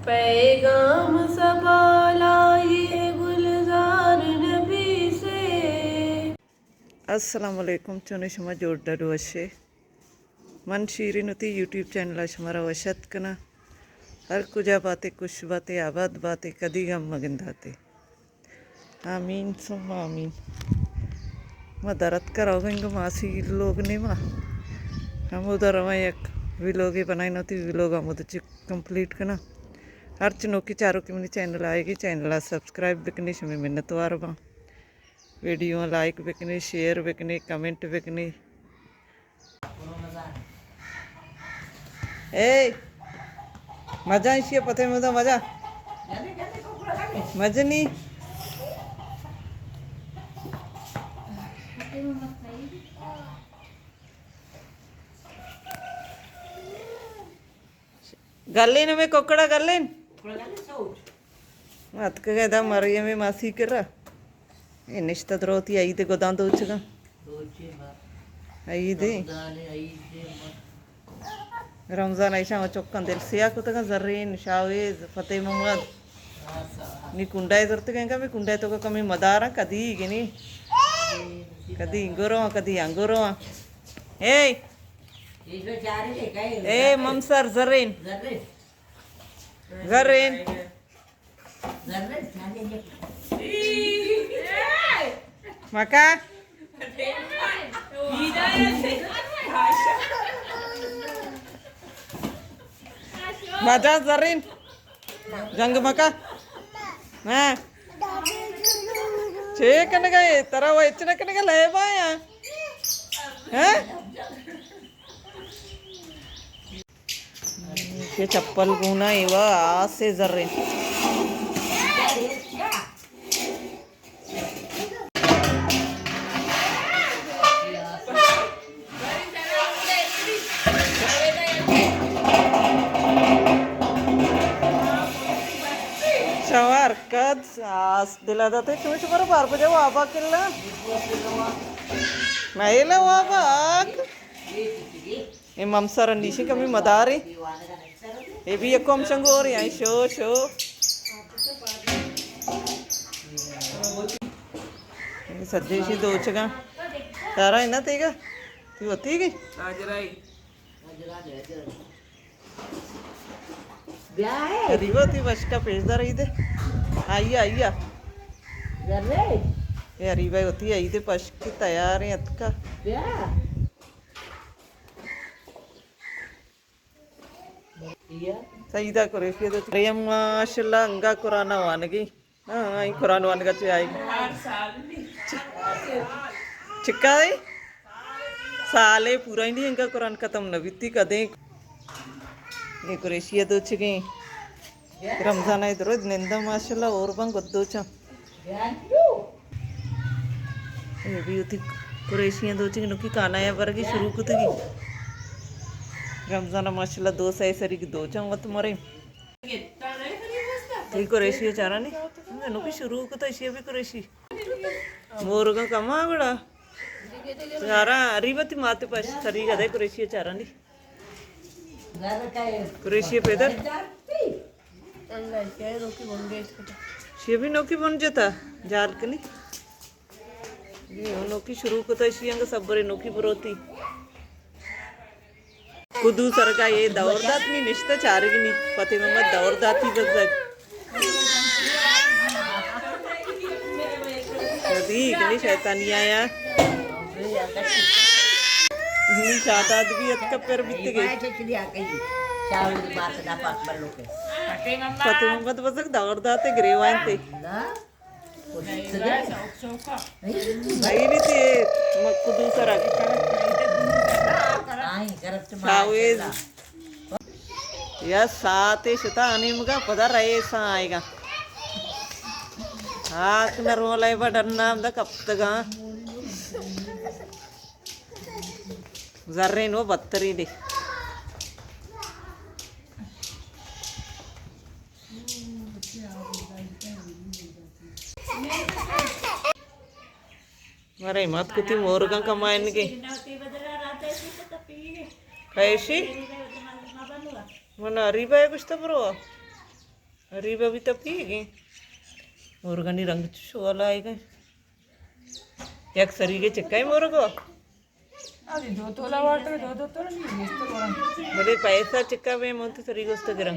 پیغام صبا لائی گلزار نبی سے۔ السلام علیکم، چون شما؟ جوڑ ڈڈ وشے؟ من شیرین وتی یوٹیوب چینل ءَ شمارا وش اتک کناں۔ ہر کجا باتے، خوش باتے، آباد باتے، کدی غم مگنداتے۔ آمین ثم آمین۔ ما در اتکا روگا انگا ماسی لوگ نیما۔ ہمودا رواں یک ویلوگے بنائیناں، وتی ویلوگ ہمودا چہ کمپلیٹ کناں۔ ہرچ نوکی چاروکے منی چینل آئیگی، چینل ءَ سبسکرائب بکنے، شمے منت وار باں۔ ویڈیو لائک بکنے، شیئر بکنے، کمنٹ بکنے۔ اے مزہ ایشی پتے مزہ مزہ مزہ نی۔ گلین ہمے ککڑا گلین۔ اتکگ ادا مریم ماسی کرا۔ اے نشتہ دروتی عید گداں دوچگاں۔ عید۔ رمضان ایشاں چکاں دل سیاہ کتگاں، زرین، شاویز، فتح محمد۔ نی کنڈائے زرتگاں، کمی کنڈائے تو کمی مداراں کدی گنی۔ کدی انگرو، کدی انگرو۔ اے اے ممسر زرین۔ زرین۔ مکا۔ مزہ زرین۔ جنگ مکا۔ ہاں۔ چے کنگا اے؟ ترا وہ اچ نہ کنگا لے بایا۔ ہاں؟ کہ چپل گونا ایوا آسے زرین۔ شوار کد آس دلا داتے چون شمارا بار بجا وابا کلا۔ میلا وابا آک۔ اے ممسر انیشی کمی مدارے۔ اے بھی یکو ہم شنگورے آئی شو شو۔ اے سجے شی دوچگاں۔ تارا ہے نا تیگا؟ تی وتی گی؟ حاجرائی۔ بیا ہے۔ اریبا تی بشکا پیش دار ای دے۔ آئی آئی۔ اے اریبا وتی ای دے پشکی تیار ہیں اتکا۔ بیا۔ سیدہ قریشی تو مریم ماشاءاللہ انگا قرآن وانگی۔ ہاں، ہاں، قرآن وانگا چے آئی۔ چکا ہے؟ سالے پورا ہی نہیں انگا قرآن ختم نہ بیتی کدیں۔ یہ قریشی دوچگیں۔ رمضان ء درود ننداں ماشاءاللہ اور بن گدوچاں۔ اے بھی وتی قریشیاں دوچگ نوکی کانایا برگی شروع کتگی۔ رمضان ء ماشاءاللہ دو سئے سری دوچاں وت مرے۔ تئی قریشی چارانی؟ نوکی شروع کتا اشی بھی قریشی۔ مورگاں کما گڑا۔ یارا اریبتی ماتے پاش سری گدے قریشی چارانی۔ قریشی پیدر۔ شی بھی نوکی بن جتا، جال کنی۔ یہ نوکی شروع کتا، شی انگا صبر نوکی بروتی۔ کدو سرگا یہ دور دات نی نشتہ چارگی نی، فتح محمد دور داتی بزگ۔ دیگ نی شیطانی آیا۔ نی شاداد بھی اتکا پر بیتگی۔ فتح محمد بزگ دور داتے گریوائن تے۔ بھائی بھی تے مکدو سرا۔ شاویز۔ یا ساعتے شتا انیمگا پدا رئیساں آئیگا۔ ہاک نرولے با ڈنام دا کپتگاں۔ زرین و بتری دے۔ مارا ہمت کتی مورگاں کمائن گے۔ پیشی؟ من اریبا گشتا برو۔ ارے بابی تپیگیں۔ مرگانی رنگ چو شوال آئیگا۔ یک سریگے چکا ئے مرگو؟ ادی دو تولا وارتگ، دو دو تولا نی گیشتر وراں۔ بلے پیسہ چکا بے من تو سریگو است گراں۔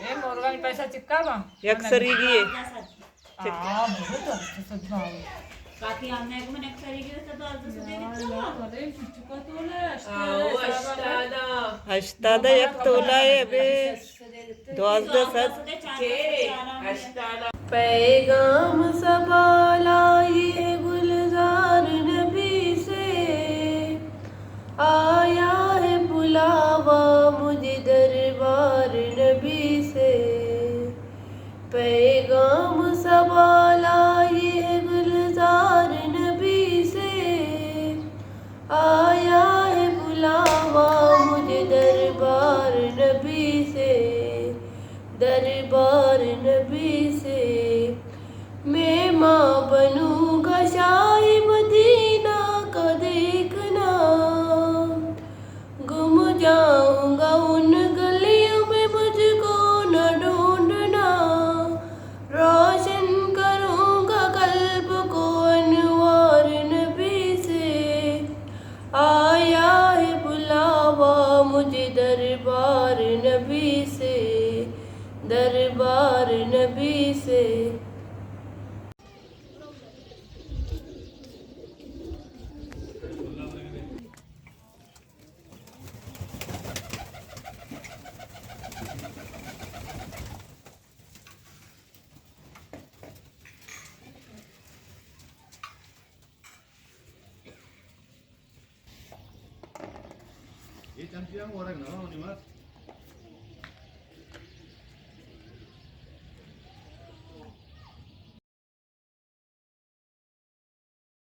اے مرگانی پیسہ چکا با؟ یک سریگی ئے۔ آ، بہت اچھا سجا ہو۔ باقی ہم نے من یک سریگی است دوازدہ سدے گیتا۔ بلے چکا تولا ہشتاد۔ ہشتاد یک تولا ئے ابے۔ دوازدہ سد۔ پیغام سبا لائی گلزار نبی سے، آیا ہے بلاوا مجھے دربار نبی سے۔ پیغام سبا لائی گلزار نبی سے، آیا ہے بلاوا مجھے دربار نبی سے، دربار نبی سے۔ میں ماں بنوں گا شاہ مدینہ کا دیکھنا، گم جاؤں گا ان گلیوں میں مجھ کو نہ ڈھونڈنا، روشن کروں گا قلب کو انوار نبی سے۔ آیا ہے بلاوا مجھے دربار نبی سے، دربار نبی سے۔ اے چمچی ہم ورگ نہ ہونی مات۔